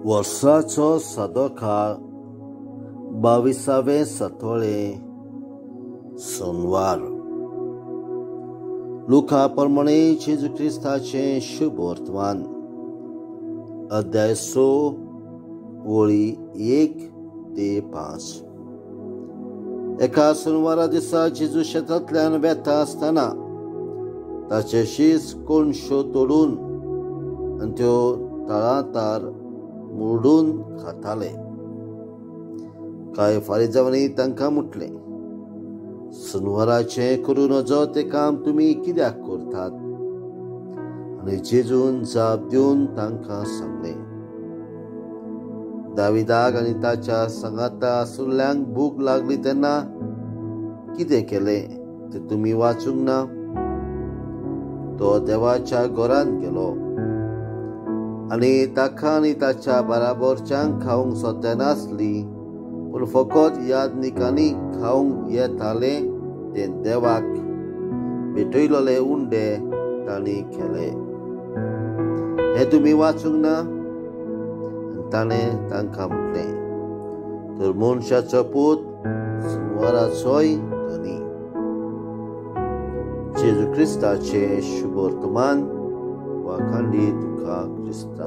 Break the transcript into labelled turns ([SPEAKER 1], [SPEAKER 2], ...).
[SPEAKER 1] वर्साचो सदोकाळ 22वें सतोळें सोमवार. लुका प्रमाणे जेजू क्रिस्ताचें शुभ वर्तमान, अध्याय 6 वळी 1 ते 5. एका सोमवारा दिसा जेजू शेतांतल्यान वेता आसतना ताचे शीस कोणशो तोडून आनी त्यो तळातार मुरडून खाताले. कांय फारिजांनी तांकां म्हटलें, सुनवाराचें करूं नजो तें काम तुमी कित्याक करतात? आनी जेजून जाप दिवन तांकां सांगलें, दाविदाक आनी ताच्या सांगाता आशिल्ल्यांक भूक लागली तेन्ना कितें केलें तें तुमी वाचूंक ना? तो देवाच्या घरांत गेलो आनी ताका आनी ताच्या बराबरच्यांक खावंक सोद्या नासली, पूण फकत यादनिकांनी खावंक येतालें तें देवाक भेटयलेले उंडे तांणी केले. हें तुमी वाचूंक ना? ताणें तांकां म्हटलें, तर मनशाचो पूत सुनवाराचोय धनी. जेजू क्रिस्ताचें शुभ वर्तमान. वाखांडी तुका क्रिस्ता.